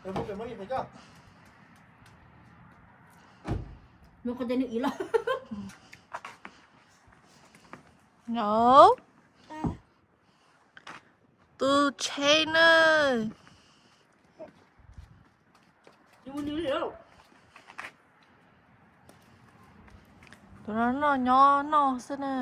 Muab qhov tes nws ib los. No. Tus tsheb na. Tus no noj nyob noj xwb na.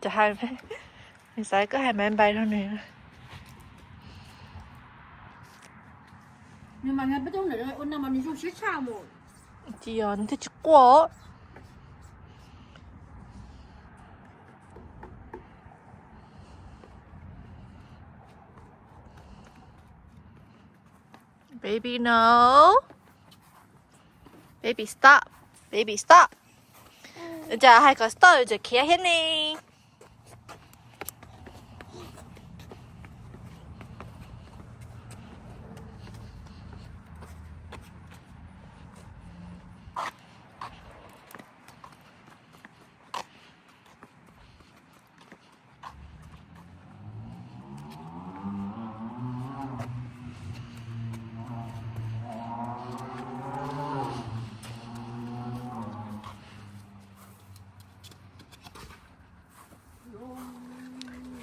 Cov hais, nws xav koj hais maiv npais rau nws. Tsis yog nws thiaj tsis quaj. Baby no. Baby stop. Baby stop. Cas hais kom stop tseem khiav thiab ne.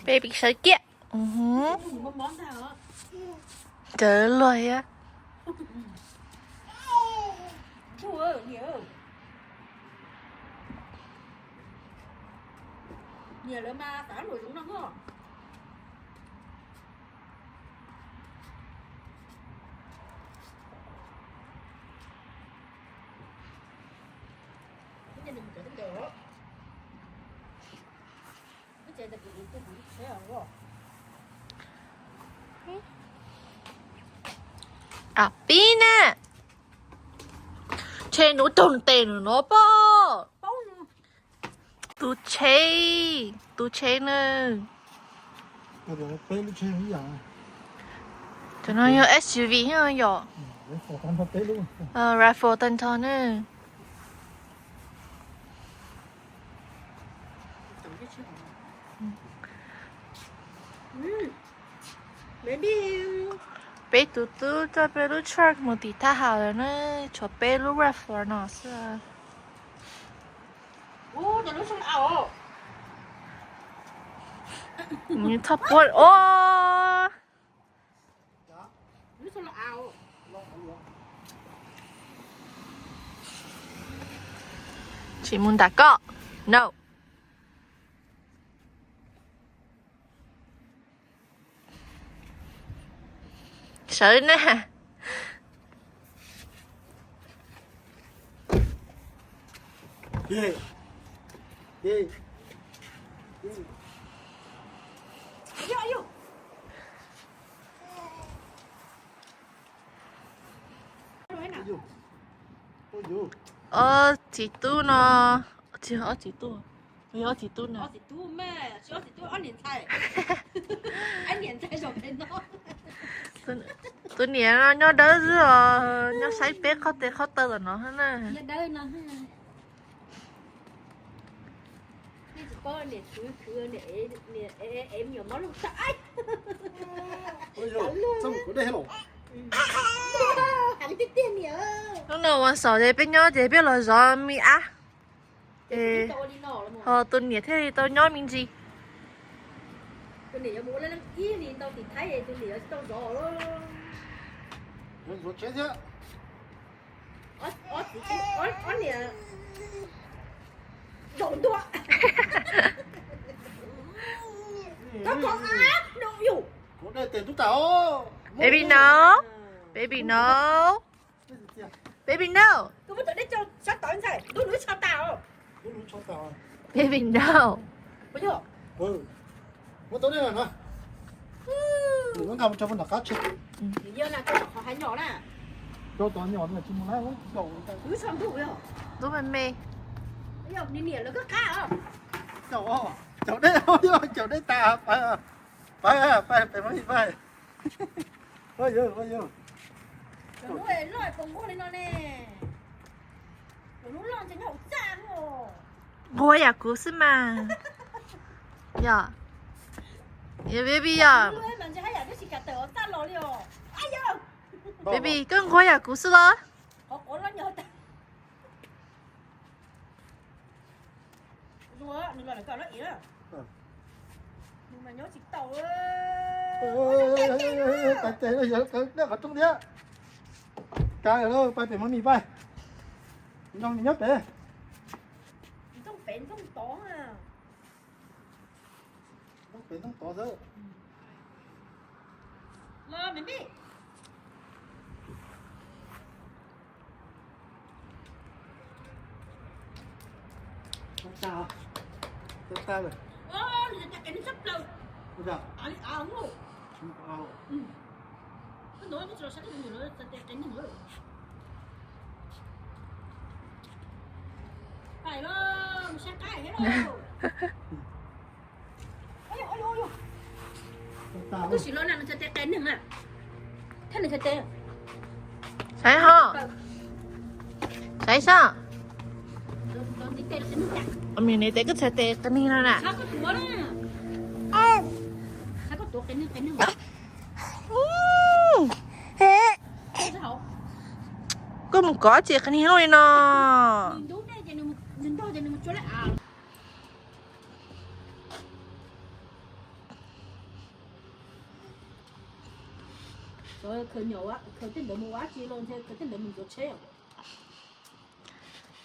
Baby sawv ciaj. Cawv luag thiab. A pib na. Tshe nuv toog tes nws no pom. Tus tsheb, tus tsheb na. Cov no yog S U V yom. Rifle tag nrho na. Peb tus tub coj peb lub truck mus tim thaj hab lawm na, tshuav peb lub rifle no xwb. Txhob puab os. Tsis mus nram koj. No. Sawv na. Ob txiv tub no, tsis yog ob txiv tub, yog ob txiv tub na. Tus niam no nyob dawb xwb os, nyob saib peb qhov tes qhov taw tom no na. Hnub no ua xaum ces peb nyob ces peb los zov me ab. Ho tus niam thiaj li tau nyob me ntsis. Baby no, baby no, baby no, baby no. Lub me me. Caum dej, caum dej tas, pais, pais, pais, pais. Ua yus, ua yus. Lub loj ces nyob hauv txaj os. Nquag yam kuv xwb mas. Yog, yog baby yog. Baby, koj nquag yam kuv xwb los? Pais pem mov mis pais. Nroo nyob pem. Nroo pem nroo tod xwb. Saib ho, saib sab. Nim tes koj txhais tes qias neeg no na. Koj mus kov tsis qias neeg li no.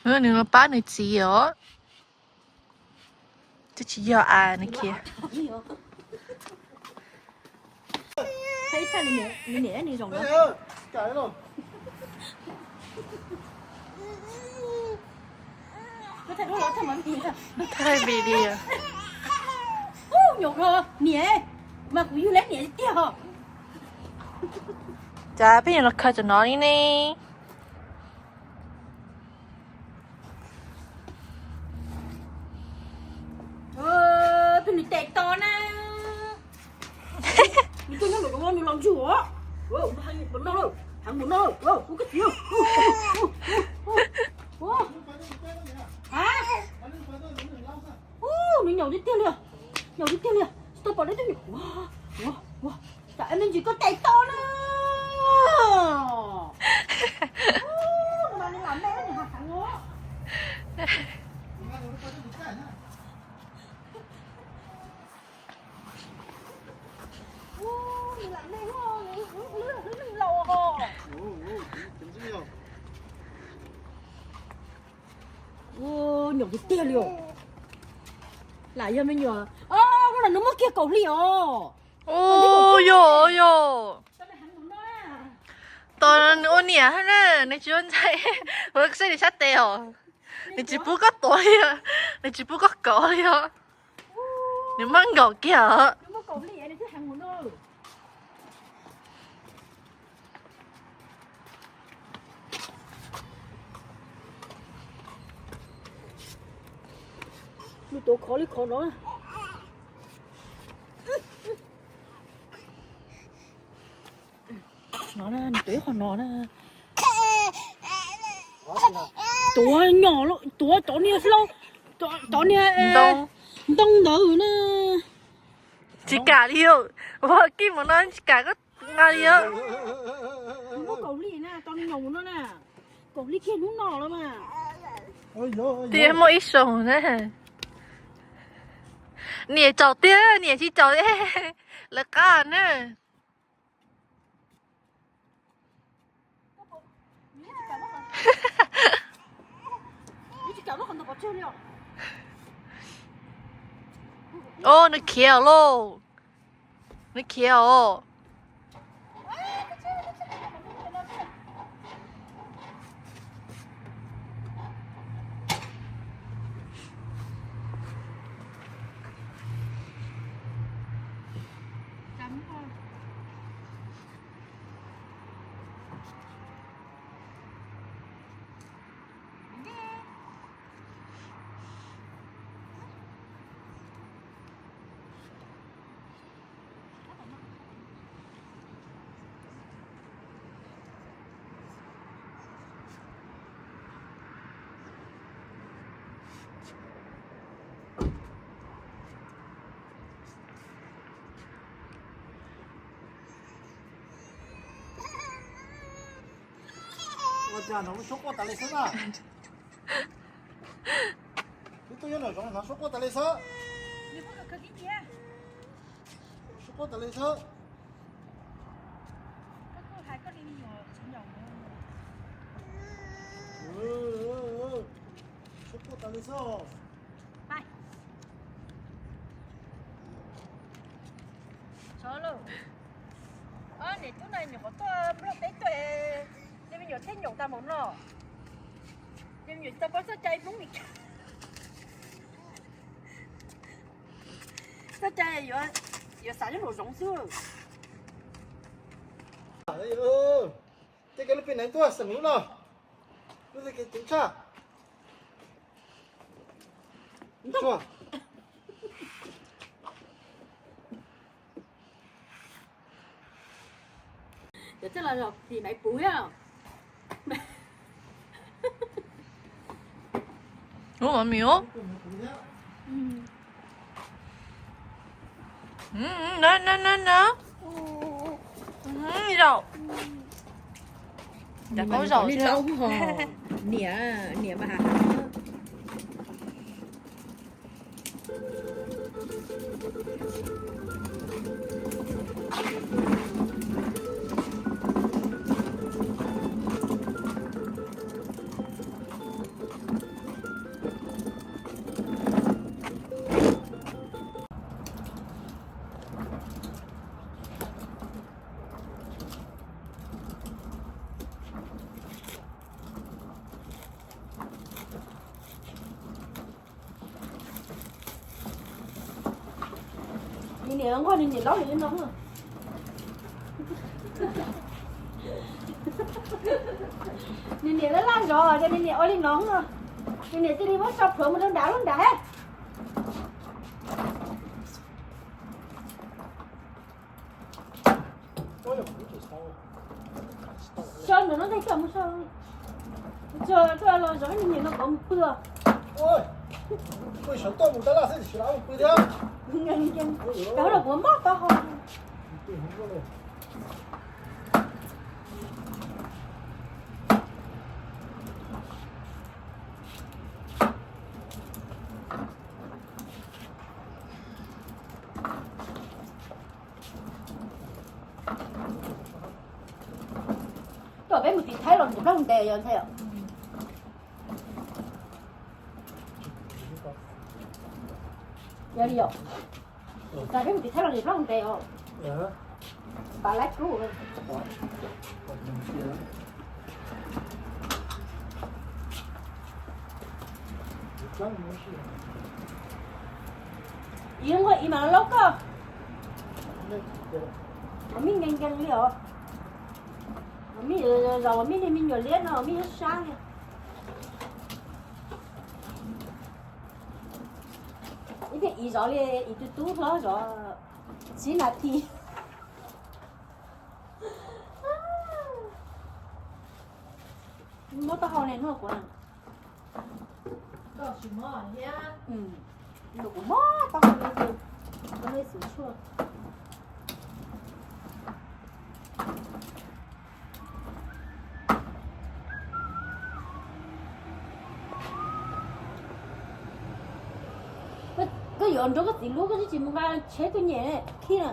Nws pab nws txiv os. Twb tsis yog as nws khiav. Thaij video. Niam, mas kuv yug lawm niam tiag. Cas peb yuav los khaws cov no li ne? Tus nws tes to na. Nws tuaj nyob lawm, nws los ntsug os. Heev mus no, heev mus no, kuv koj txiv. Nws nyaum tiag tiag li, nyaum tiag tiag li. Tsis tau pom dab tsi. Tam me ntsis koj tes to na. Nws lam me nws heev os. Nws lam me, hlwb hlwb laus os. Ua, nyaum tiag tiag li os. Lam yog me nyuam. Ua, hnub no nws muaj kiag kaum hli os. Ua, yog yog. Tos nws ua niam na, nws tsis ua ntxhais. Ua, saib nws sab tes os. Nws tsis pub koj tuav li os, nws tsis pub koj kov li os. Nws muab nkaum kiag os. Nws tuav khov li khov no. No na, nws tuav ib qho no na. Tuav nyom, tuav cov niag hlau, cov niag ntoo ntawd na. Tsis kam li os, ua kij mus no tsis kam koj nqa li os. Tias muaj ib xyoos na. Niam tsaus tiag, niam tsis tsaus, lawv qab na. Au, nws khiav lauj. Nws khiav os. Cas hnov lub suab quaj tas li xwb na. Twb tuaj nyob nram zoov hnov suab quaj tas li xwb. Suab quaj tas li xwb. Suab quaj tas li xwb. Niam tub no nyuam qhuav tuaj Nplog teb tuaj, nej me nyuam thiaj nyaum tag npaum no. Ces me nyuam tsis tau paub txoj cai Hmoob Mes Kas, txoj cai yuav xav nyob nraum zoov xwb. Ces koj lub pij neeg tuaj xeem lub no, lub twg kev ceev tshaj. Cov txawj los zog phim maiv puv thiab. Ub, mov mis ub. Nab nab nab nab. Zaum. Cov qaub zaum li xwb. Niam, niam mas. Nws niam nquag nws niam laub li no. Nws niam laj laj zov ces nws niam ua li no. Nws niam cia li muab tso plhuav mus rau nram lub nram he. Sau ntawm no ntej koj mus sau. Tsuag tuaj los zov nws niam no kom mus pw. Pw saum toj mus tab laj xwb tsis lam mus pw thiab. Cov los puas mob taub hau. Tuaj peb mus tim Thaib los nws nplooj ntev yog ntxhais os. Yog li yom. Cas peb mus tim Thaib los nws nplooj ntev os. Pas laib kub. Ib nqua ib mas laub koj. Mas mij nkees nkees li os. Mas mij zos mas mij niag me nyuam liab no mas mij ib sab li. Ib pliag ib zov li ib tug tub hlob zov tsib nas this. Mob taub hau li hnub kuv. Kuv mob taub hau li tus, kuv me xwm tshuaj. Koj yuav nrog koj txiv lub koj tsis mus nqa tsheb tuaj nyem khib na.